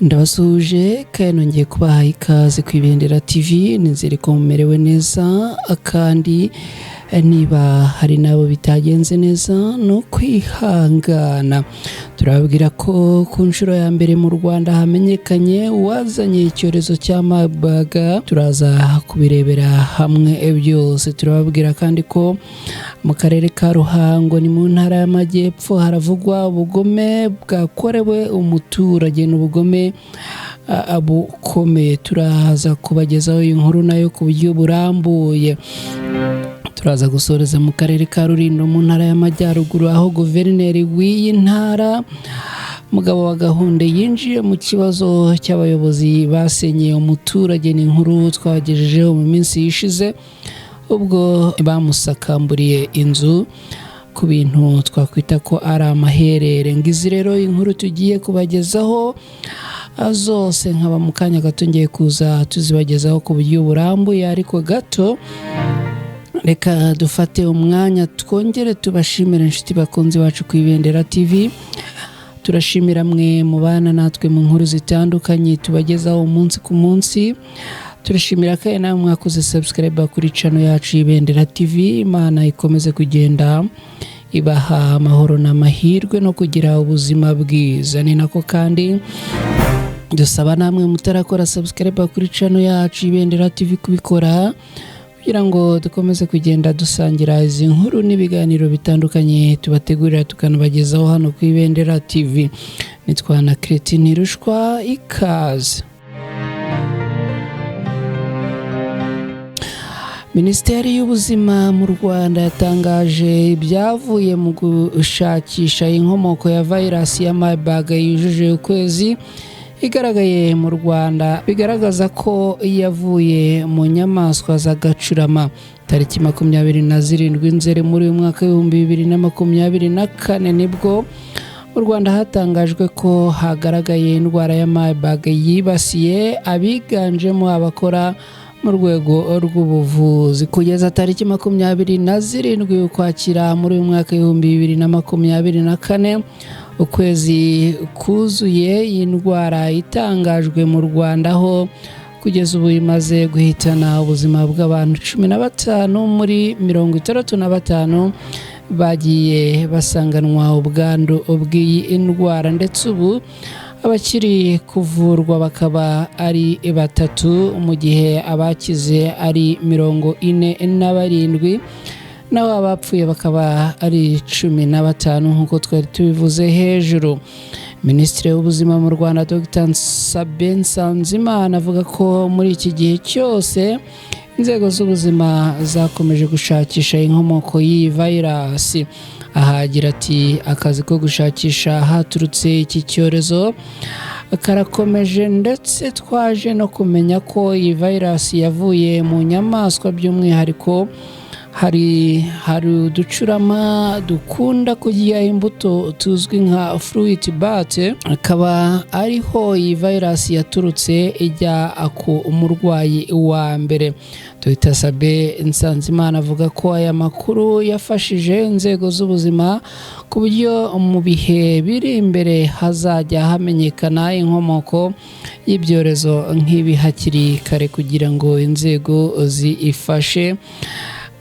Ndabasuhuje kandi nongeye kubaha ikaze ku Ibendera TV. Nizere ko mumerewe neza, kandi niba hari n'abo bitagenze neza ni ukwihangana. Turababwira ko ku nshuro ya mbere mu Rwanda hamenyekanye uwazanye icyorezo cya Marburg. Turaza kubirebera hamwe byose. Turababwira kandi ko mu karere ka Ruhango, ni mu Ntara y'Amajyepfo, haravugwa ubugome bwakorewe umuturage. Ni ubugome bukomeye. Turaza kubagezaho iyi nkuru nayo ku buryo burambuye. Turaza gusoreza mu karere ka Rulindo, mu Ntara y'Amajyaruguru, aho guverineri w'iyi ntara, Mugabo wa Gahunde, yinjiye mu kibazo cy'abayobozi basenyeye umuturage. Ni inkuru twabagejejeho mu minsi yishize, ubwo bamusakamburiye inzu ku bintu twakwita ko ari amaherere. Ngizi rero inkuru tugiye kubagezaho zose, nkaba mu kanya gato ngiye kuza tuzibagezaho ku buryo burambuye. Ariko gato reka dufate umwanya twongere tubashimire, inshuti bakunzi bacu ku Ibendera TV. Turashimira mwe mubana natwe mu nkuru zitandukanye tubagezaho umunsi ku munsi. Turashimira kandi nawe mwakoze subscribe kuri channel yacu y'Ibendera TV. Imana ikomeze kugenda ibaha amahoro n'amahirwe no kugira ubuzima bwiza. Ni nako kandi dusaba namwe mutarakora subscribe kuri channel yacu y'Ibendera TV kubikora, kugira ngo dukomeze kugenda dusangira izi nkuru n'ibiganiro bitandukanye tubategurira tukanabagezaho hano ku Ibendera TV. Nitwa na Christine Rushwa, ikaze. Minisiteri y'Ubuzima mu Rwanda yatangaje ibyavuye mu gushakisha inkomoko ya virus ya Marburg yujuje ukwezi igaragaye mu Rwanda, bigaragaza ko yavuye mu nyamaswa z'agacurama. Tariki 27 Nzeri muri uyu mwaka w'2024 nibwo mu Rwanda hatangajwe ko hagaragaye indwara ya Marburg yibasiye abiganjemo abakora mu rwego rw'ubuvuzi. Kugeza tariki 27 Ukwakira muri uyu mwaka w'2024, ukwezi kuzuye iyi ndwara itangajwe mu Rwanda, aho kugeza ubu imaze guhitana ubuzima bw'abantu 15 muri 65 bagiye basanganwa ubwandu bw'iyi ndwara, ndetse ubu abakiri kuvurwa bakaba ari batatu, mu gihe abakize ari 47, naho abapfuye bakaba ari 15, nk'uko twari tubivuze hejuru. Minisitiri w'Ubuzima mu Rwanda, Dr Sabin Nsanzimana, avuga ko muri iki gihe cyose inzego z'ubuzima zakomeje gushakisha inkomoko y'iyi virus. Aha agira ati: "Akazi ko gushakisha ahaturutse iki cyorezo karakomeje, ndetse twaje no kumenya ko iyi virus yavuye mu nyamaswa. By'umwihariko hari uducurama dukunda kurya imbuto tuzwi nka fruit bat, akaba ariho iyi virus yaturutse ijya ku umurwayi wa mbere." Dr Sabin Nsanzimana avuga ko aya makuru yafashije inzego z'ubuzima ku buryo mu bihe biri imbere hazajya hamenyekana inkomoko y'ibyorezo nk'ibi hakiri kare, kugira ngo inzego zifashe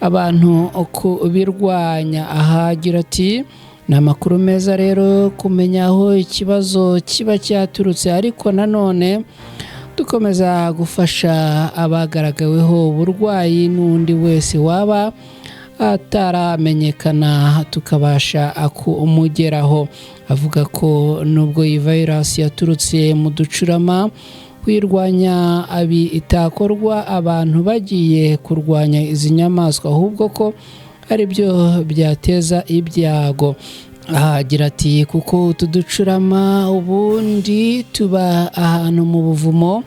abantu kubirwanya. Aha agira ati: "Ni amakuru meza rero kumenya aho ikibazo kiba cyaturutse, ariko nanone dukomeza gufasha abagaragaweho uburwayi n'undi wese waba ataramenyekana tukabasha kumugeraho." Avuga ko nubwo iyi virus yaturutse mu ducurama, kuyirwanya abi itakorwa abantu bagiye kurwanya izi nyamaswa, ahubwo ko ari byo byateza ibyago. Aha agira ati: "Kuko utu ducurama ubundi tuba ahantu mu buvumo,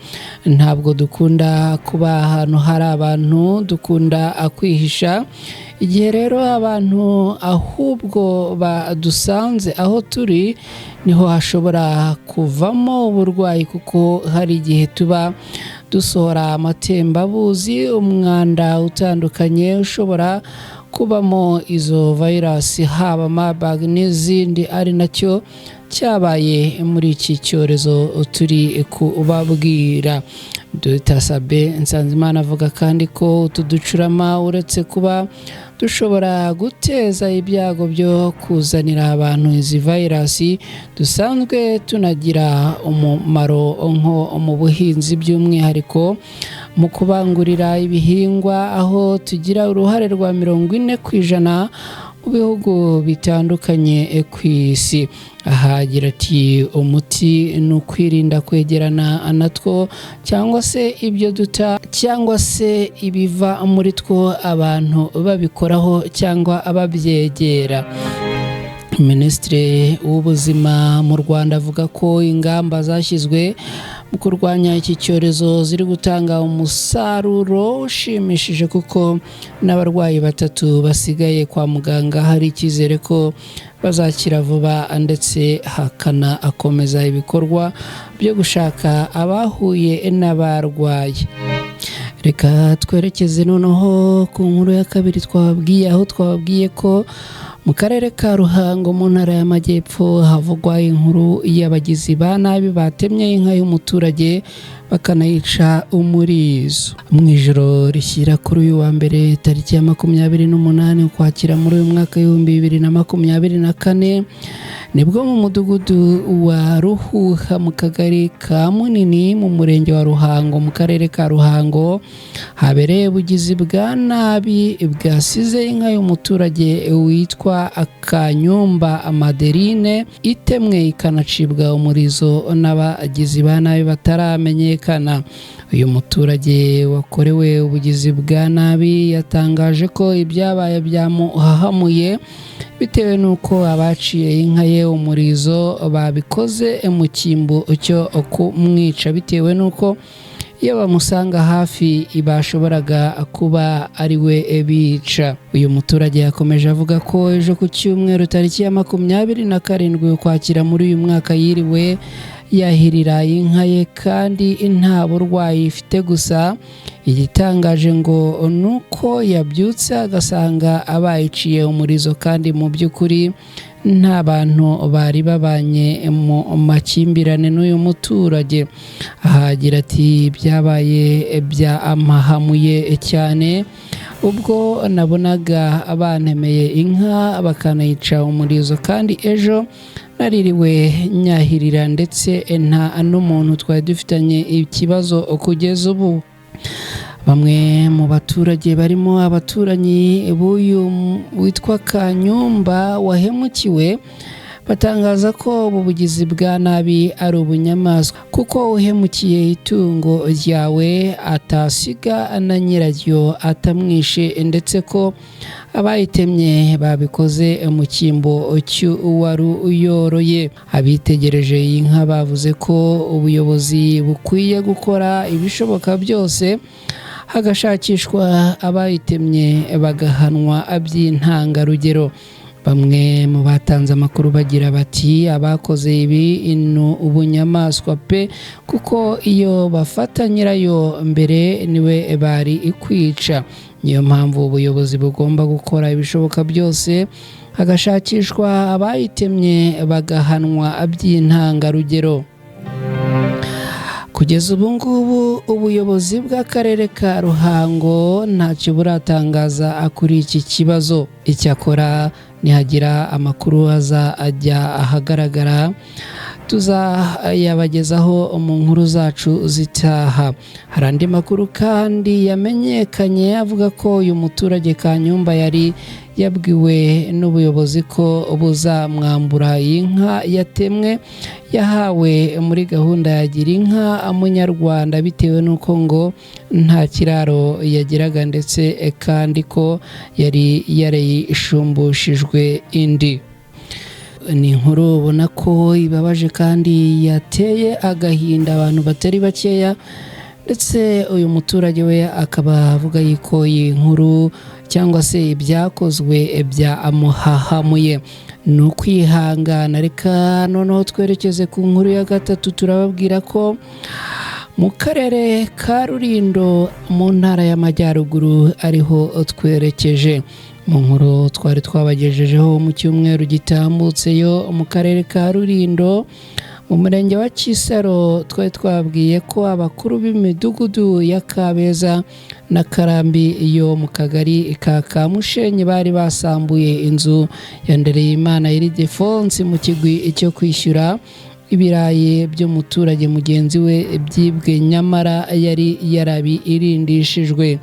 ntabwo dukunda kuba ahantu hari abantu, dukunda kwihisha. Igihe rero abantu ahubwo badusanze aho turi, niho hashobora kuvamo uburwayi, kuko hari igihe tuba dusohora amatembabuzi, umwanda utandukanye ushobora kubamo izo virus, haba Marburg n'izindi, ari nacyo cyabaye muri iki cyorezo turi kubabwira. Dr Sabin Nsanzimana avuga kandi ko utu ducurama uretse kuba dushobora guteza ibyago byo kuzanira abantu izi vayirasi, dusanzwe tunagira umumaro nko mu buhinzi, by'umwihariko mu kubangurira ibihingwa, aho tugira uruhare rwa 40% mu bihugu bitandukanye ku isi. Aha agira ati umuti ni ukwirinda kwegerana natwo cyangwa se ibyo duta cyangwa se ibiva muri two abantu babikoraho cyangwa ababyegera. Minisitiri w'Ubuzima mu Rwanda avuga ko ingamba zashyizwe mu kurwanya iki cyorezo ziri gutanga umusaruro ushimishije, kuko n'abarwayi 3 basigaye kwa muganga hari icyizere ko bazakira vuba, ndetse hakana akomeza ibikorwa byo gushaka abahuye n'abarwaye. Reka twerekeze noneho ku nkuru ya kabiri twababwiye, aho twababwiye ko mu karere ka Ruhango mu ntara y'Amajyepfo havugwa inkuru y'abagizi ba nabi batemye inka y'umuturage bakanayica umurizo. Mu ijoro rishyira kuri uyu wa mbere tariki ya 28 Ukwakira muri uyu mwaka 2024, nibwo mu mudugudu wa Ruhuha mu kagari ka Munini mu murenge wa Ruhango mu karere ka Ruhango habereye ubugizi bwa nabi bwasize inka y'umuturage witwa Kanyumba Madeline itemwe ikanacibwa umurizo n'abagizi ba nabi bataramenyekana. Uyu muturage wakorewe ubugizi bwa nabi yatangaje ko ibyabaye byamuhahamuye bitewe n'uko abaciye inka ye umurizo babikoze mu cyimbo cyo kumwica, bitewe n'uko iyo bamusanga hafi bashoboraga kuba ari we bica. Uyu muturage yakomeje avuga ko ejo ku cyumweru tariki ya 27 Ukwakira muri uyu mwaka yiriwe yahirira inka ye kandi nta burwayi ifite, gusa igitangaje ngo nuko yabyutse agasanga abayiciye umurizo kandi mu by'ukuri nta bantu bari babanye mu makimbirane n'uyu muturage. Ahagira ati byabaye byamahamuye cyane ubwo nabonaga bantemeye inka bakanayica umurizo, kandi ejo naririwe nyahirira ndetse nta n'umuntu twari dufitanye ikibazo kugeza ubu. Bamwe mu baturage barimo abaturanyi b'uyu witwa Kanyumba wahemukiwe batangaza ko ubu bugizi bwa nabi ari ubunyamaswa, kuko uhemukiye itungo ryawe atasiga na nyiraryo atamwishe, ndetse ko abayitemye babikoze mu cyimbo cy'uwari uyoroye. Abitegereje iyi nka bavuze ko ubuyobozi bukwiye gukora ibishoboka byose hagashakishwa abayitemye bagahanwa by'intangarugero. Bamwe mu batanze amakuru bagira bati abakoze ibi ni ubunyamaswa pe, kuko iyo bafata nyirayo mbere niwe bari ikwica. Niyo mpamvu ubuyobozi bugomba gukora ibishoboka byose hagashakishwa abayitemye bagahanwa by'intangarugero. Kugeza ubu ngubu ubuyobozi bw'akarere ka Ruhango ntacyo buratangaza kuri iki kibazo. Icyakora nihagira amakuru aza ajya ahagaragara tuzayabagezaho mu nkuru zacu zitaha. Hari andi makuru kandi yamenyekanye avuga ko uyu muturage Kanyumba yari yabwiwe n'ubuyobozi ko buzamwambura inka yatemwe yahawe muri gahunda ya Gira inka Munyarwanda, bitewe n'uko ngo nta kiraro yagiraga ndetse kandi ko yari yarayishumbushijwe indi. Ni inkuru ubona ko ibabaje kandi yateye agahinda abantu batari bakeya, ndetse uyu muturage we akaba avuga yuko iyi nkuru cyangwa se ibyakozwe byamuhahamuye. Ni ukwihangana. Reka noneho twerekeze ku nkuru ya gatatu. Turababwira ko mu karere ka Rulindo mu ntara y'Amajyaruguru ariho twerekeje. Mu nkuru twari twabagejejeho mu cyumweru gitambutseyo mu karere ka Rulindo mu murenge wa Kisaro, twari twabwiye ko abakuru b'imidugudu ya Kabeza na Karambi yo mu kagari ka Kamushenyi bari basambuye inzu ya Ndereyimana Ildefonsi mu kigwi cyo kwishyura ibirayi by'umuturage mugenzi we byibwe, nyamara yari yarabirindishijwe.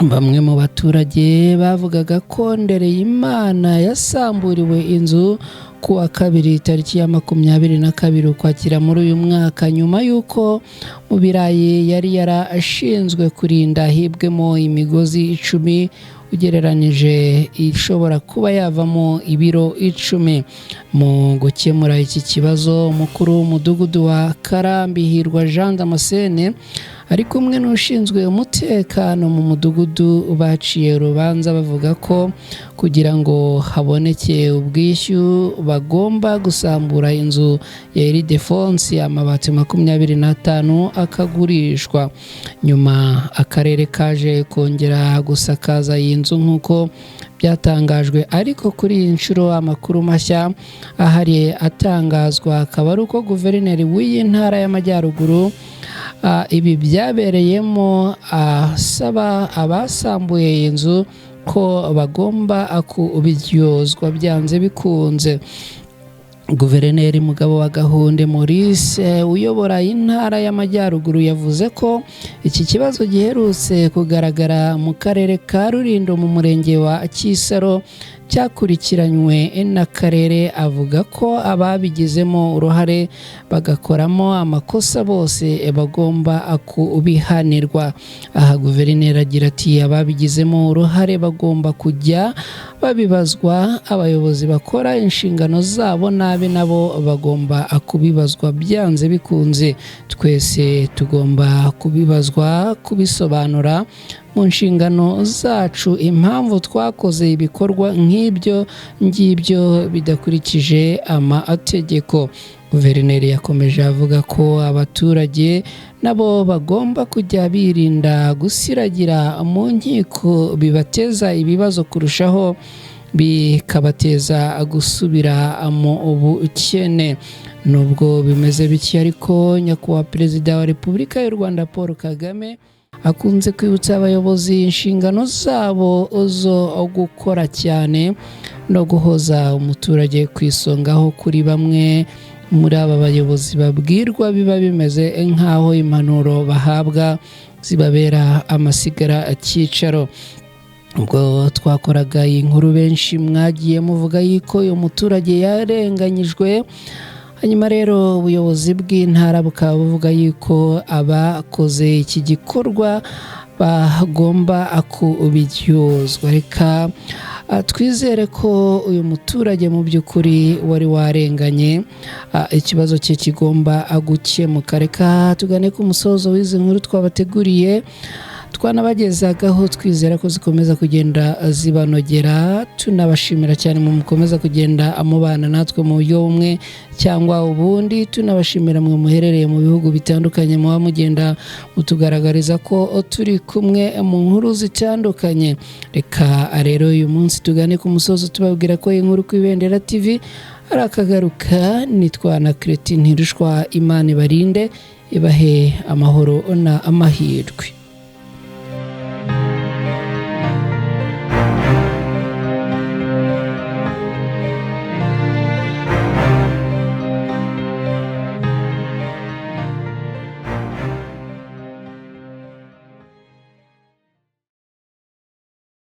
Bamwe mu baturage bavugaga ko Ndereyimana yasamburiwe inzu ku wa kabiri tariki ya 22 Ukwakira muri uyu mwaka, nyuma y'uko mu birayi yari yarashinzwe kurinda hibwemo imigozi 10 ugereranije ishobora kuba yavamo ibiro 10. Mu gukemura iki kibazo, umukuru w'umudugudu wa Karambi Hirwa Jean Damascene ari kumwe n'ushinzwe umutekano mu mudugudu baciye urubanza bavuga ko kugira ngo haboneke ubwishyu bagomba gusambura inzu ya Ildefonsi, amabati 25 akagurishwa. Nyuma akarere kaje kongera gusakaza iyi nzu nk'uko byatangajwe, ariko kuri iyi nshuro amakuru mashya ahari atangazwa akaba ari uko guverineri w'iyi ntara y'Amajyaruguru ibi byabereyemo asaba abasambuye iyi nzu ko bagomba kubiryozwa byanze bikunze. Guverineri Mugabo wa Gahunde Maurice uyobora intara y'Amajyaruguru yavuze ko iki kibazo giherutse kugaragara mu karere ka Rulindo mu murenge wa Kisaro cyakurikiranywe n'akarere, avuga ko ababigizemo uruhare bagakoramo amakosa bose bagomba kubihanirwa. Aha guverineri agira ati ababigizemo uruhare bagomba kujya babibazwa, abayobozi bakora inshingano zabo nabi nabo bagomba kubibazwa byanze bikunze, twese tugomba kubibazwa, kubisobanura mu nshingano zacu impamvu twakoze ibikorwa nk'ibyo ngibyo bidakurikije amategeko. Guverineri yakomeje avuga ko abaturage nabo bagomba kujya birinda gusiragira mu nkiko bibateza ibibazo kurushaho, bikabateza gusubira mu bukene. Nubwo bimeze bityo ariko, nyakubahwa Perezida wa Repubulika y'u Rwanda Paul Kagame akunze kwibutsa abayobozi inshingano zabo zo gukora cyane no guhoza umuturage ku isonga, aho kuri bamwe muri aba bayobozi babwirwa biba bimeze nk'aho impanuro bahabwa zibabera amasigara cyicaro. Ubwo twakoraga iyi nkuru benshi mwagiye muvuga yuko uyu muturage yarenganyijwe, hanyuma rero ubuyobozi bw'intara bukaba buvuga yuko abakoze iki gikorwa bagomba kubiryozwa. Reka twizere ko uyu muturage mu by'ukuri wari warenganye ikibazo cye kigomba gukemuka. Reka tugane ku musozo w'izi nkuru twabateguriye twanabagezagaho, twizera ko zikomeza kugenda zibanogera. Tunabashimira cyane mu mukomeza kugenda mubana natwe mu buryo bumwe cyangwa ubundi, tunabashimira mwe muherereye mu bihugu bitandukanye muba mugenda mutugaragariza ko turi kumwe mu nkuru zitandukanye. Reka rero uyu munsi tugane ku musozo tubabwira ko inkuru ku Ibendera TV ari akagaruka. Nitwa na Christine Ntirushwa, Imana ibarinde, ibahe amahoro na amahirwe.